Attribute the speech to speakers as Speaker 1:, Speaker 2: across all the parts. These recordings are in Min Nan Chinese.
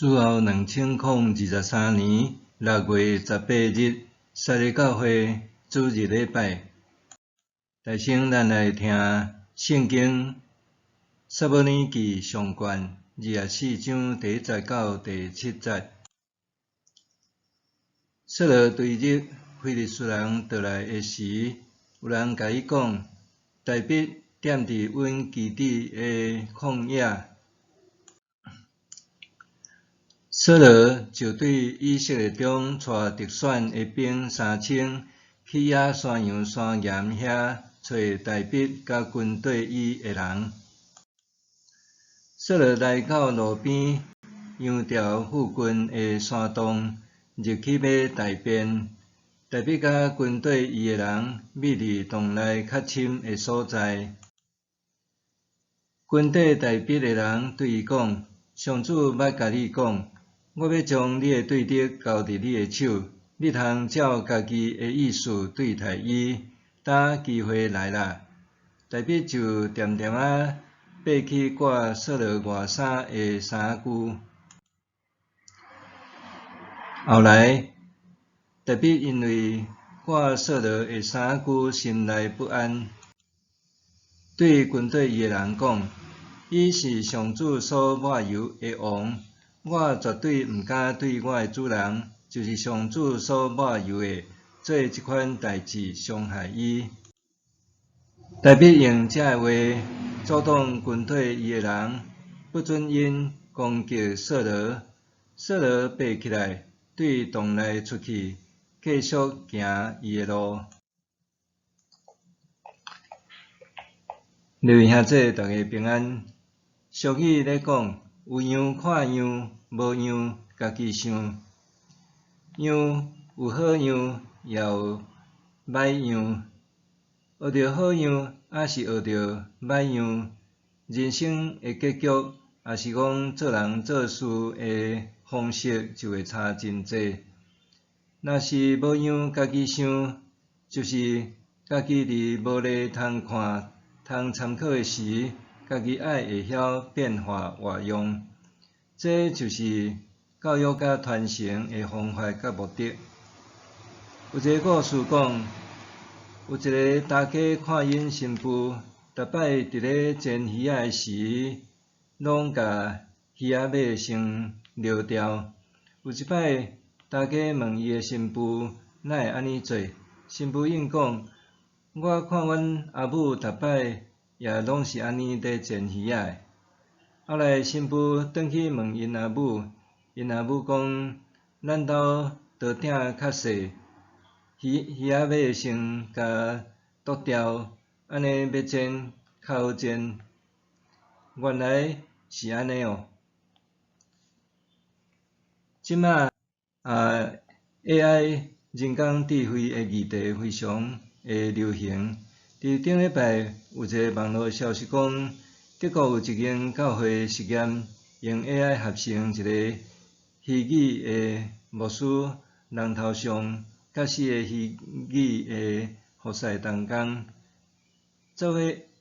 Speaker 1: 主後2023年6月18日，撒勒教會主日禮拜。大先咱來聽聖經撒母耳記上卷24章第1節到第7節。掃羅追日非利士人倒來的時，有人共伊講，大衛踮佇阮基地的曠野。掃羅就對以色列中帶特選的兵3000，去野山羊山岩遐揣大衛佮跟綴伊的人。掃羅來到路邊羊槽附近的山洞，入去欲大便。大衛佮跟綴伊的人覕佇洞內較深的所在。跟綴大衛的人對伊講：上主捌共你講，我欲將你的對敵交佇你的手，你通照家己的意思對待伊。今機會來啦！大衛就恬恬仔爬去割掃羅外衫的衫舊。後來，大衛因為割掃羅的衫舊，心內不安，對跟綴伊的人講：伊是上主所抹油的王，我絕對毋敢對我的主人，就是上主所抹油的，做這款代誌傷害伊。大衛用這个話阻擋跟綴伊的人，不准𪜶攻擊掃羅。掃羅爬起來，對洞內出去，繼續行伊的路。各位兄弟，大家平安。俗語咧講，有樣看樣，無樣家己想。樣有好樣，也有歹樣。學著好樣，抑是學著歹樣，人生的結局，抑是講做人做事的方式就會差真濟。若是無樣家己想，就是家己佇無理通看、通參考的時，家己愛會曉變化活用。這就是教育佮傳承的方法佮目的。有一个故事講，有一个大家看𪜶新婦，逐擺佇咧煎魚仔的時，攏共魚仔尾先撩掉。有一擺，大家問伊的新婦哪會按呢做，新婦應講：我看阮阿母逐擺也攏是按呢咧煎魚仔的。後來新婦轉去問𪜶阿母，𪜶阿母講：咱兜刀鼎較細，魚魚仔尾先共剁掉，按呢欲煎較好煎。原來是按呢喔。這馬啊，AI 人工智慧的議題非常的流行。佇頂禮拜有一个網路消息講，德國有一間教會實驗用 AI 合成一个虛擬的牧師人頭像，佮四个虛擬的服侍同工，做伙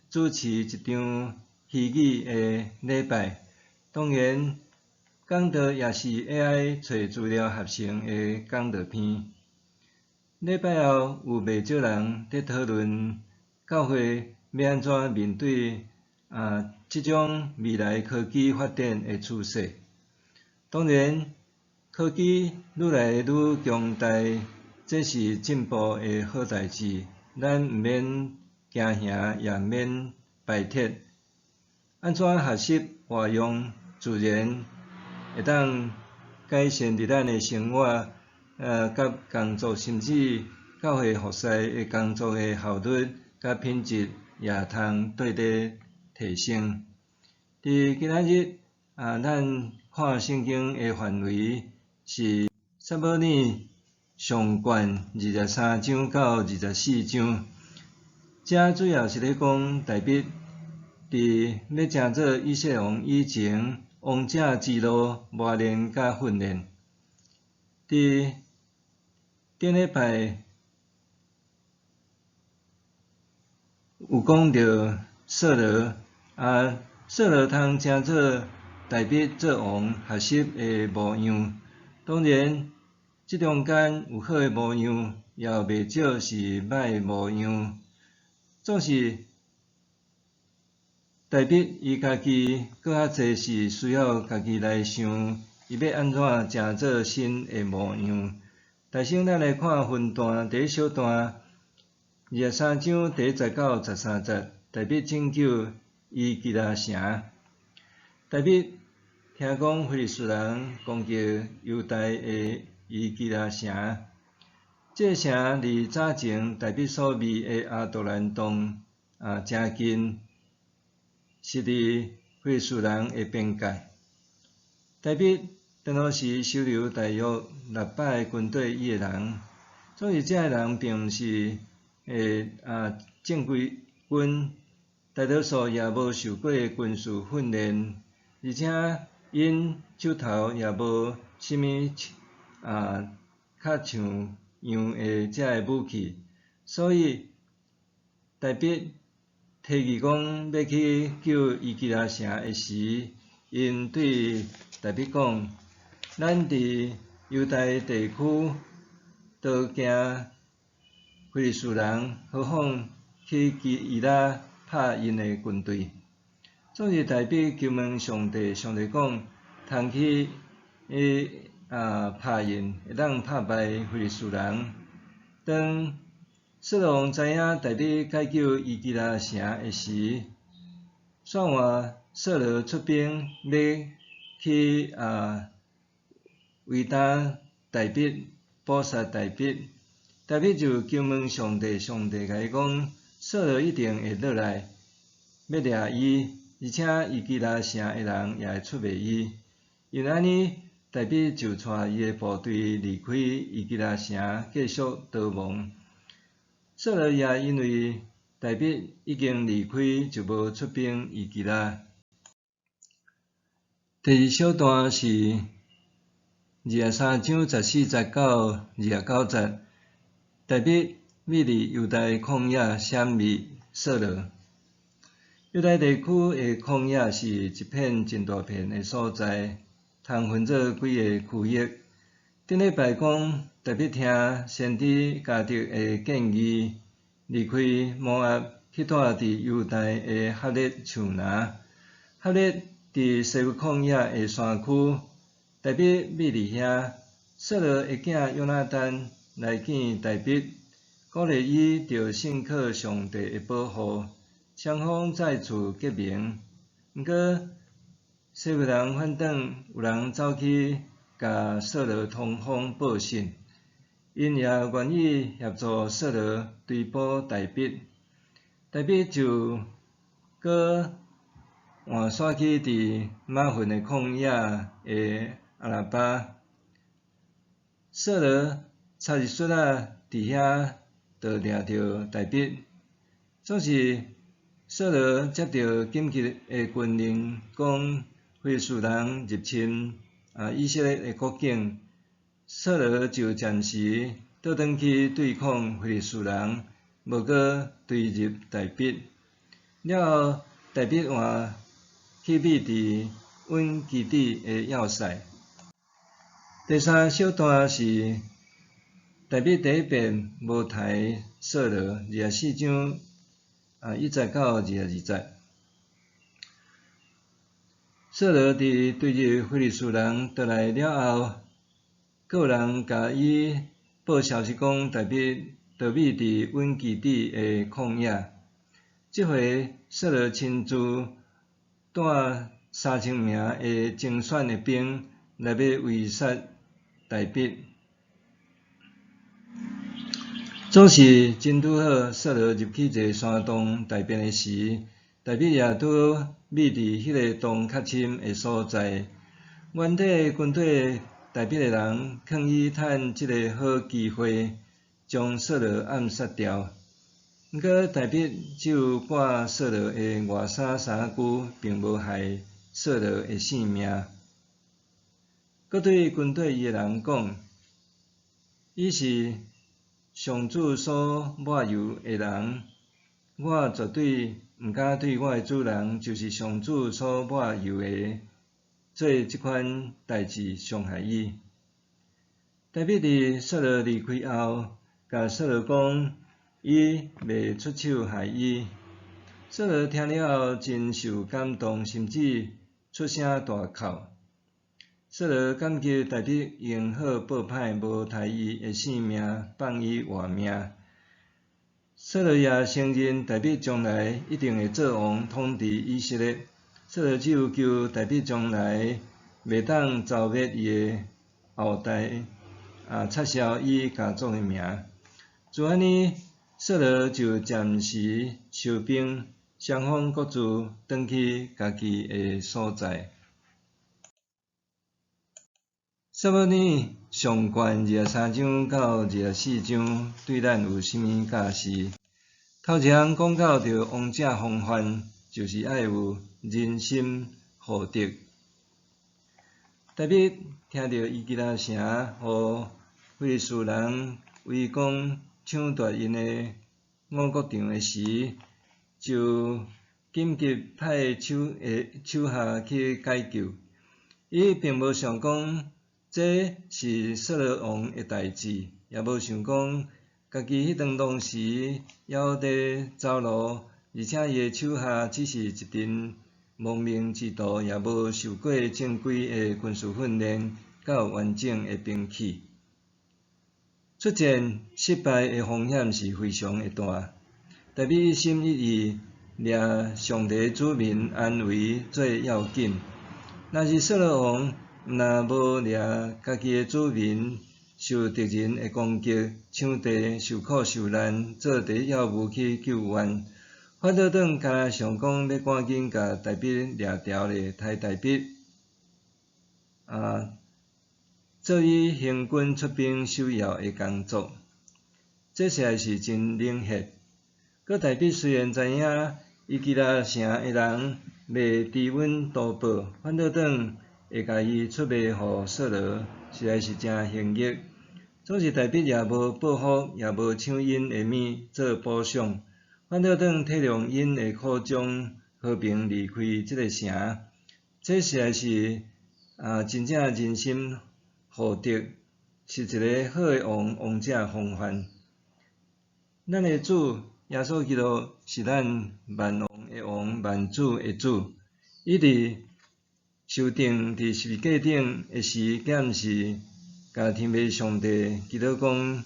Speaker 1: 主持一場虛擬的禮拜。當然，講道也是 AI 揣資料合成的講道片。禮拜後有袂少人佇討論教會欲按怎面對啊這種未來科技發展的趨勢。當然，科技愈來愈強大，這是進步的好代誌，咱毋免驚嚇，也毋免排斥。按怎學習活用，自然會當改善佇咱的生活，佮工作，甚至教會服侍的工作的效率佮品質，也通綴咧提升。佇今仔日啊，咱看聖經的範圍是撒母耳上卷23章到24章，這主要是咧講大衛佇欲成做以色列王以前，王者之路磨練佮訓練。佇頂禮拜有講著掃羅，啊，掃羅通成做大衛做王學習的模樣。當然，這中間有好的模樣，也有袂少是歹的模樣。總是大衛伊家己閣較濟是需要家己來想，伊欲按怎成做新的模樣。首先，咱來看分段，第一小段，23章第1節到13節，大衛拯救伊基拉城。大衛聽講非利士人攻擊猶大的伊基拉城，這个城離早前大衛所覕的亞杜蘭洞誠近，是佇非利士人的邊界。大衛當時收留大約600个軍隊伊的人，總是這个人並毋是正規軍，大多數也無受過軍事訓練，而且𪜶手頭也無啥物較像樣的這个武器，所以大衛提議講欲去救伊基拉城的時，𪜶對大衛講：咱佇猶大地區都驚非利士人，何況去基伊拉拍𪜶的軍隊。總是大衛求問上帝，上帝講：通去拍𪜶，會當拍敗非利士人。當掃羅王知影大衛解救伊基拉城的時，煞換掃羅出兵欲去圍打大衛，捕殺大衛。大衛就求問上帝，上帝共伊講：掃羅一定會落來，欲掠伊，而且伊基拉城的人也會出賣伊。因按呢，大衛就帶伊的部隊離開伊基拉城，繼續逃亡。掃羅也因為大衛已經離開，就無出兵伊基拉。第二小段是23章14節到29節，大衛覕佇猶大曠野閃避掃羅。猶大地區的曠野是一片真大片的所在，通分做幾个區域。頂禮拜講，大衛聽先知迦得的建議，離開摩押去蹛佇猶大的哈勒樹林。哈勒佇西弗曠野的山區，大衛覕佇遐。掃羅的囝約拿單來見大衛，鼓勵伊著信靠上帝的保護，雙方再次結盟。毋過，西弗人反轉有人走去共掃羅通風報信，𪜶也願意協助掃羅追捕大衛。大衛就閣換徙去佇瑪芬的曠野的亞拉巴。掃羅差日卒仔佇遐就掠著大衛。總是掃羅接到緊急的軍令，講非利士人入侵以色列的國境，掃羅就暫時倒轉去對抗非利士人，無閣追入大衛。了後，大衛換去覕佇隱基底的要塞。第三小段是大衛第一遍無刣掃羅，24章1節到22節。掃羅佇追入非利士人倒來了後，閣有人共伊報消息講，大衛逃覕佇隱基底的曠野。這回掃羅親自帶3000名的精選的兵來欲圍殺大衛。總是真拄好，掃羅入去一个山洞大便的時，大衛也拄好覕佇彼个洞較深的所在。原底軍隊大衛的人囥伊趁這个好機會，將掃羅暗殺掉。毋過大衛只有割掃羅的外衫衫仔，並無害掃羅的性命。閣對軍隊伊的人講：伊是上主所抹油的人，我絕對毋敢對我的主人，就是上主所抹油的，做這款代誌傷害伊。大衛佇掃羅離開後，共掃羅講，伊袂出手害伊。掃羅聽了後真受感動，甚至出聲大哭。掃羅感激大衛用好報歹，無刣伊的性命，放伊活命。掃羅也承認大衛將來一定會做王統治以色列。掃羅只有求大衛將來袂當誅滅伊的後代，撤銷伊家族的名。就按呢，掃羅就暫時收兵，雙方各自轉去家己的所在。撒母耳上卷23章到24章對咱有啥物教示？頭一項講到著王者風範，就是愛有仁心厚德。大衛聽著伊基拉城予非利士人圍攻搶奪𪜶的五穀場的時，就緊急派手下去解救。伊並無想講這是掃羅王的代誌，也無想講家己彼陣當時猶佇走路，而且伊的手下只是一陣亡命之徒，也無受過正規的軍事訓練，佮完整的兵器。出戰失敗的風險是非常的大。大衛一心一意掠上帝子民安危做要緊。若是掃羅王若無掠家己的子民受敵人的攻擊、搶地、受苦受難，做第一要務去救援，反倒轉敢若想講欲趕緊共大衛掠牢咧，刣大衛，做伊行軍出兵首要的工作，這實在是真冷血。閣大衛雖然知影伊基拉城的人袂知恩圖報，反倒轉會共伊出賣予掃羅，實在是誠幸逆。總是大衛也無報復，也無搶𪜶的物做補償，反倒轉體諒𪜶的苦衷，和平離開這个城。這實在是真正仁心厚德，是一个好的王，王者風範。咱的主耶穌基督是咱萬王的王，萬主的主。伊佇受釘佇十字架頂的時，敢毋是共天父上帝祈禱講：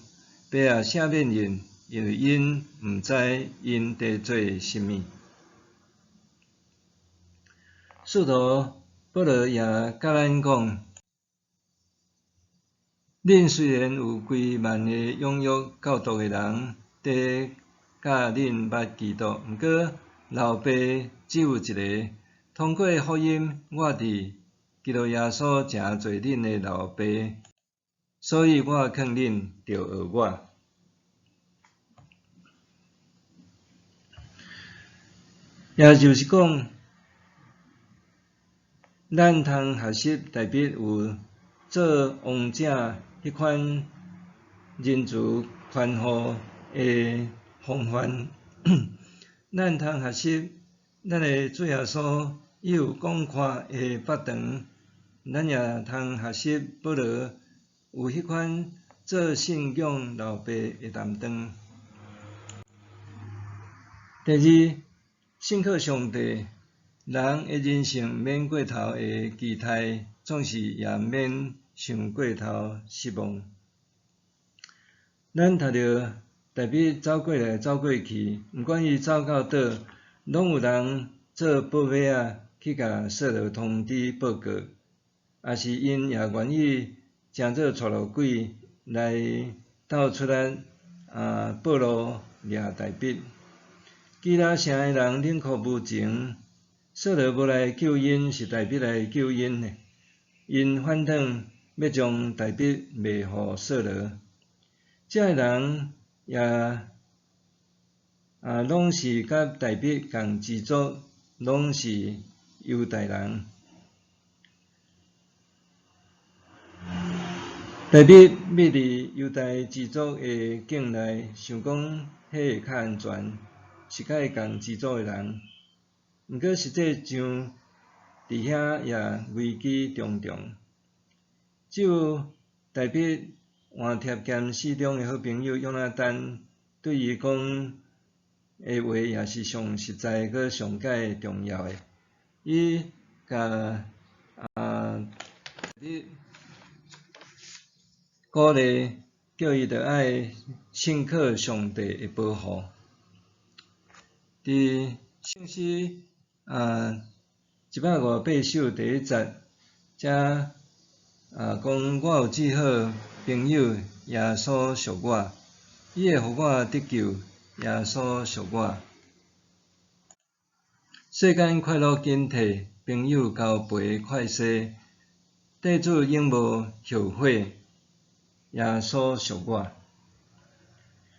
Speaker 1: 爸啊，赦免𪜶，因為𪜶毋知𪜶佇做啥物。使徒保羅也佮咱講：恁雖然有幾萬個踴躍教導的人佇教恁捌基督，毋過老爸只有一个。通過福音，我佇基督耶穌成做恁的老爸，所以我勸恁著學我。也就是講，咱通學習大衛有做王者彼款仁慈寬厚的風範，咱通學習咱的主耶穌伊有廣闊的腹腸，咱也通學習保羅有彼款做信仰老爸的擔當。第二，信靠上帝，人的人生毋免過頭的期待，總是也毋免傷過頭失望。咱讀著大衛走過來走過去，毋管伊走到佗，攏有人做報馬仔去共掃羅通知報告，抑是𪜶也願意成做帶路鬼來鬥出力報路掠大衛。基拉城的人冷酷無情，掃羅無來救𪜶，是大衛來救𪜶的。𪜶反轉欲將大衛賣予掃羅。這个人也攏是佮大衛仝支族，攏是猶大人。大衛覕佇猶大支族的境內，想講彼會較安全，是佮伊仝支族的人。毋過實際上，佇遐也危機重重。只有大衛換帖兼死忠的好朋友約拿單對伊講的話，也是上實在閣上蓋重要的。伊共大衛鼓勵，叫伊著愛信靠上帝的保護。佇聖詩158首第一節，遮講我有至好朋友耶穌屬我，伊會予我得救，耶穌屬我。世間快樂緊退，朋友交陪快逝，對主永無後悔，耶穌屬我。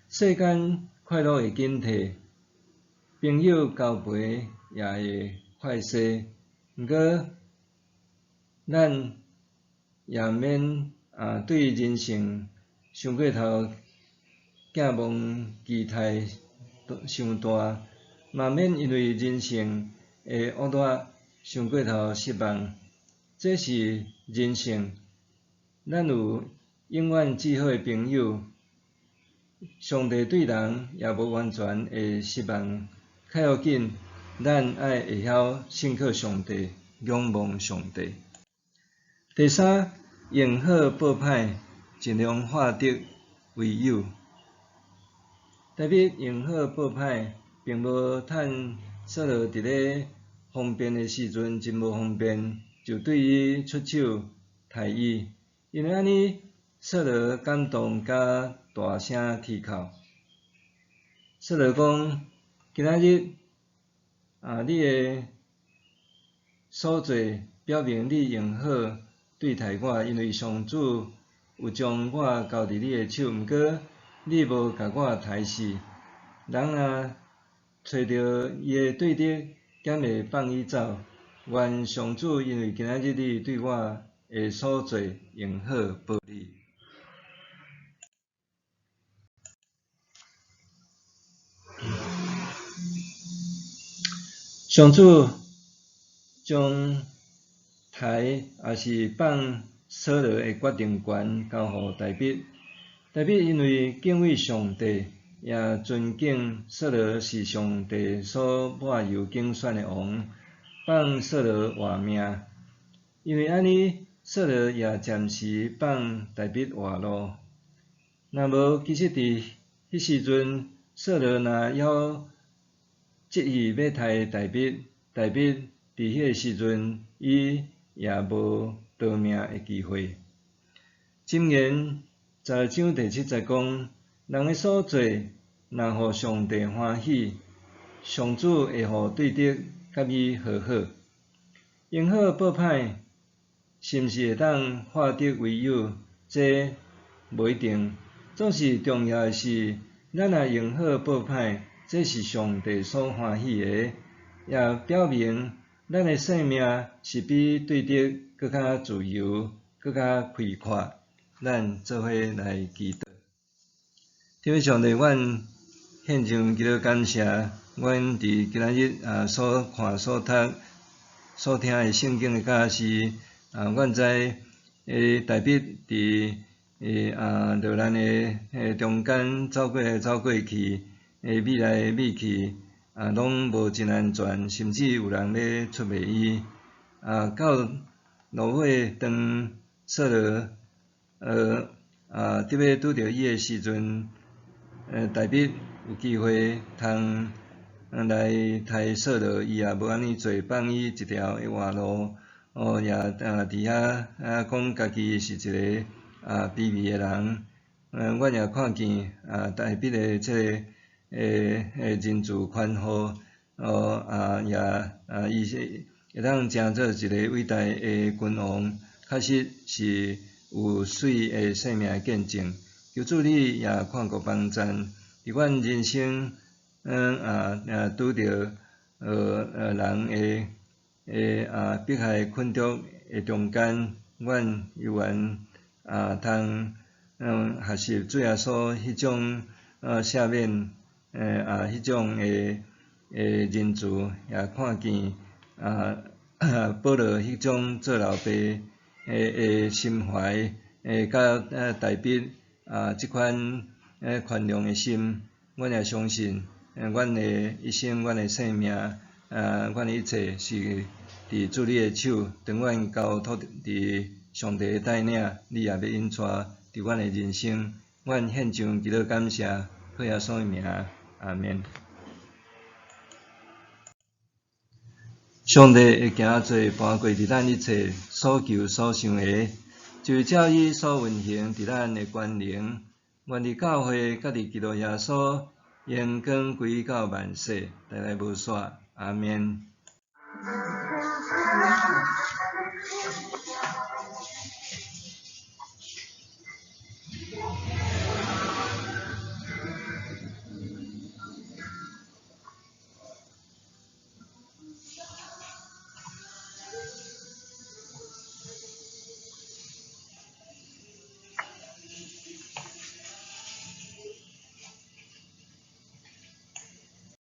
Speaker 1: 世間快樂會緊退，朋友交陪也會快逝，毋過咱也毋免對人生傷過頭寄望期待傷大，嘛免因為人生的惡劣傷過頭失望。這是人性，咱有永遠至好的朋友，上帝對人也無完全會失望。較要緊，咱愛會曉信靠上帝，仰望上帝。第三，用好報歹，盡量化敵為友。大衛用好報歹，並無趁掃羅佇咧方便的時陣，真無方便，就對伊出手刣伊。因為按呢，掃羅感動佮大聲啼哭。掃羅講：今仔日你的所做表明你用好對待我，因為上主有將我交佇你的手，毋過你無共我刣死。人若揣著伊的對敵，敢會放伊走？願上主因為今仔日你對我的所做用好報你。上主將刣抑是放掃羅的決定權交予大衛。大衛因為敬畏上帝，也尊敬掃羅是上帝所抹油揀選的王，放掃羅活命。因為按呢，掃羅也暫時放大衛活路。若無，其實佇彼時陣，掃羅若猶執意欲刣大衛，大衛佇彼个時陣，伊也無逃命的機會。箴言12章第7節講：人的所做，若予上帝歡喜，上主會予對敵佮伊和好。用好報歹，是毋是會當化敵為友？這無一定。總是重要的是，咱若用好報歹，這是上帝所歡喜的，也表明咱的生命是比對敵閣較自由、閣較開闊。咱做伙來祈禱。天父上帝，阮獻上祈禱感謝，阮佇今仔日所看、所讀、所聽的聖經的教示，阮知大衛佇落難的中間走過來走過去，覕來覕去，攏無真安全，甚至有人咧出賣伊。到落尾當掃羅得欲拄著伊的時陣，大衛有機會通來刣掃羅，伊也無按呢做，放伊一條的活路。也佇遐講家己是一个卑微的人。阮也看見大衛的這个仁慈寬厚，也伊是會當成做一个偉大的君王，確實是有媠的生命的見證。求主你也看顧幫贊，佇阮人生，拄著人的迫害困局的中間，阮猶原通學習主耶穌彼種赦免，彼種的仁慈，也看見保羅彼種做老爸的心懷，佮大衛這款寬容的心，阮也相信，阮的一生，阮的性命，阮的一切是佇主你的手，當阮交託佇上帝的帶領，你也欲引帶佇阮的人生，阮獻上祈禱感謝，靠耶穌的名，阿們。上帝會行做搬過佇咱一切所求所想的，就是照伊所運行佇咱的權能，願佇教會佮佇基督耶穌榮光歸到萬世，代代無煞。阿們。